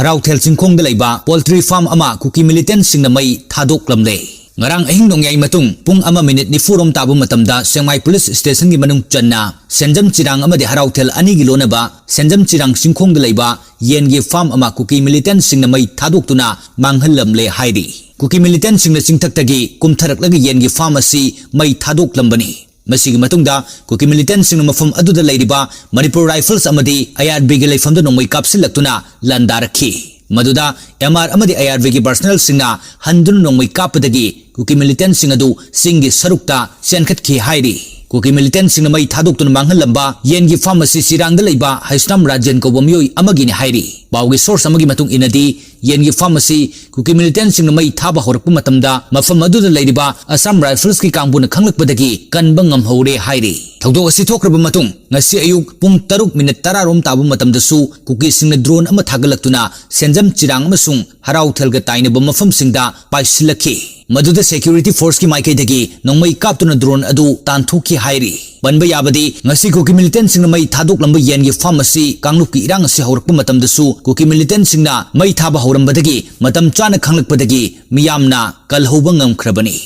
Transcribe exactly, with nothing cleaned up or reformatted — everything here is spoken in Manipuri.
ꯍꯔꯥꯎꯊꯦꯜ ꯆꯤꯡꯈꯣꯡꯗ ꯂꯩꯕ poultry farm ꯑꯃ ꯀꯨꯀꯤ militantꯁꯤꯡꯅ ꯃꯩ ꯊꯥꯗꯣꯛꯂꯝꯂꯦ꯫ ꯉꯔꯥꯡ ꯑꯍꯤꯡ ꯅꯣꯡꯌꯥꯏ ꯃꯇꯨꯡ ꯄꯨꯡ ꯑꯃ minute ꯅꯤꯐꯨ ꯔꯣꯝ ꯇꯥꯕ ꯃꯇꯝꯗ ꯁꯦꯡꯃꯥꯏ police stationꯒꯤ ꯃꯅꯨꯡ ꯆꯟꯅ ꯁꯦꯟꯖꯝ ꯆꯤꯔꯥꯡ ꯑꯃꯗꯤ ꯍꯔꯥꯎꯊꯦꯜ ꯑꯅꯤꯒꯤ ꯂꯣꯟꯅꯕ ꯁꯦꯟꯖꯝ ꯆꯤꯔꯥꯡ ꯆꯤꯡꯈꯣꯡꯗ ꯂꯩꯕ ꯌꯦꯟꯒꯤ farm ꯑꯃ ꯀꯨꯀꯤ militantꯁꯤꯡꯅ ꯃꯩ ꯊꯥꯗꯣꯛꯇꯨꯅ ꯃꯥꯡꯍꯜꯂꯝꯂꯦ ꯍꯥꯏꯔꯤ꯫ ꯀꯨꯀꯤ militantꯁꯤꯡꯅ ꯆꯤꯡꯊꯛꯇꯒꯤ ꯀꯨꯝꯊꯔꯛꯂꯒ ꯌꯦꯟꯒꯤ farm ꯑꯁꯤ ꯃꯩ ꯊꯥꯗꯣꯛꯂꯝꯕꯅꯤ꯫ ꯃꯁꯤꯒꯤ ꯃꯇꯨꯡꯗ ꯀꯨꯀꯤ militantꯁꯤꯡꯅ ꯃꯐꯝ ꯑꯗꯨꯗ ꯂꯩꯔꯤꯕ Manipur Rifles ꯑꯃꯗꯤ IRBꯒꯤ ꯂꯩꯐꯝꯗ ꯅꯣꯡꯃꯩ ꯀꯥꯞꯁꯤꯜꯂꯛꯇꯨꯅ ꯂꯥꯟꯗꯥꯔꯛꯈꯤ꯫ ꯃꯗꯨꯗ MR ꯑꯃꯗꯤ IRBꯒꯤ personnelꯁꯤꯡꯅ ꯍꯟꯗꯨꯅ ꯅꯣꯡꯃꯩ ꯀꯥꯞꯄꯗꯒꯤ ꯀꯨꯀꯤ militantꯁꯤꯡ ꯑꯗꯨ ꯆꯤꯡꯒꯤ ꯁꯔꯨꯛꯇ ꯆꯦꯟꯈꯠꯈꯤ ꯍꯥꯏꯔꯤ꯫ ꯀꯨꯀꯤ militantꯁꯤꯡꯅ ꯃꯩ ꯊꯥꯗꯣꯛꯇꯨꯅ ꯃꯥꯡꯍꯜꯂꯝꯕ ꯌꯦꯟꯒꯤ farm ꯑꯁꯤ ꯆꯤꯔꯥꯡꯗ ꯂꯩꯕ ꯍꯩꯁꯅꯥꯝ ꯔꯥꯖꯦꯟ ꯀꯧꯕ ꯃꯤꯑꯣꯏ ꯑꯃꯒꯤꯅꯤ ꯍꯥꯏꯔꯤ꯫ ꯄꯥꯎꯒꯤ source ꯑꯃꯒꯤ ꯃꯇꯨꯡ ꯏꯟꯅꯗꯤ, ꯌꯦꯟꯒꯤ farm ꯑꯁꯤ ꯀꯨꯀꯤ militantꯁꯤꯡꯅ ꯃꯩ ꯊꯥꯕ ꯍꯧꯔꯛꯄ ꯃꯇꯝꯗ ꯃꯐꯝ ꯑꯗꯨꯗ ꯂꯩꯔꯤꯕ Assam Riflesꯀꯤ ꯀꯥꯡꯕꯨꯅ ꯈꯪꯂꯛꯄꯗꯒꯤ ꯀꯟꯕ ꯉꯝꯍꯧꯔꯦ ꯍꯥꯏꯔꯤ꯫ ꯊꯧꯗꯣꯛ ꯑꯁꯤ ꯊꯣꯛꯈ꯭ꯔꯕ ꯃꯇꯨꯡ ꯉꯁꯤ ꯑꯌꯨꯛ ꯄꯨꯡ ꯇꯔꯨꯛ minute ꯇꯔꯥ ꯔꯣꯝ ꯇꯥꯕ ꯃꯇꯝꯗꯁꯨ ꯀꯨꯀꯤꯁꯤꯡꯅ drone ꯑꯃ ꯊꯥꯒꯠꯂꯛꯇꯨꯅ ꯁꯦꯟꯖꯝ ꯆꯤꯔꯥꯡ ꯑꯃꯁꯨꯡ ꯍꯔꯥꯎꯊꯦꯜꯒ ꯇꯥꯏꯅꯕ ꯃꯐꯝꯁꯤꯡꯗ ꯄꯥꯏꯁꯤꯜꯂꯛꯈꯤ꯫ ꯃꯗꯨꯗ security forceꯀꯤ ꯃꯥꯏꯀꯩꯗꯒꯤ ꯅꯣꯡꯃꯩ ꯀꯥꯞꯇꯨꯅ drone ꯑꯗꯨ ꯇꯥꯟꯊꯣꯛꯈꯤ ꯍꯥꯏꯔꯤ꯫ ꯄꯟꯕ ꯌꯥꯕꯗꯤ, ꯉꯁꯤ ꯀꯨꯀꯤ militantꯁꯤꯡꯅ ꯃꯩ ꯊꯥꯗꯣꯛꯂꯝꯕ ꯌꯦꯟꯒꯤ farm ꯑꯁꯤ ꯀꯥꯡꯂꯨꯞꯀꯤ ꯏꯔꯥꯡ ꯑꯁꯤ ꯍꯧꯔꯛꯄ ꯃꯇꯝꯗꯁꯨ ꯀꯨꯀꯤ militantꯁꯤꯡꯅ ꯃꯩ ꯊꯥꯕ ꯍꯧꯔꯝꯕꯗꯒꯤ ꯃꯇꯝ ꯆꯥꯅ ꯈꯪꯂꯛꯄꯗꯒꯤ ꯃꯤꯌꯥꯝꯅ ꯀꯜꯍꯧꯕ ꯉꯝꯈ꯭ꯔꯕꯅꯤ꯫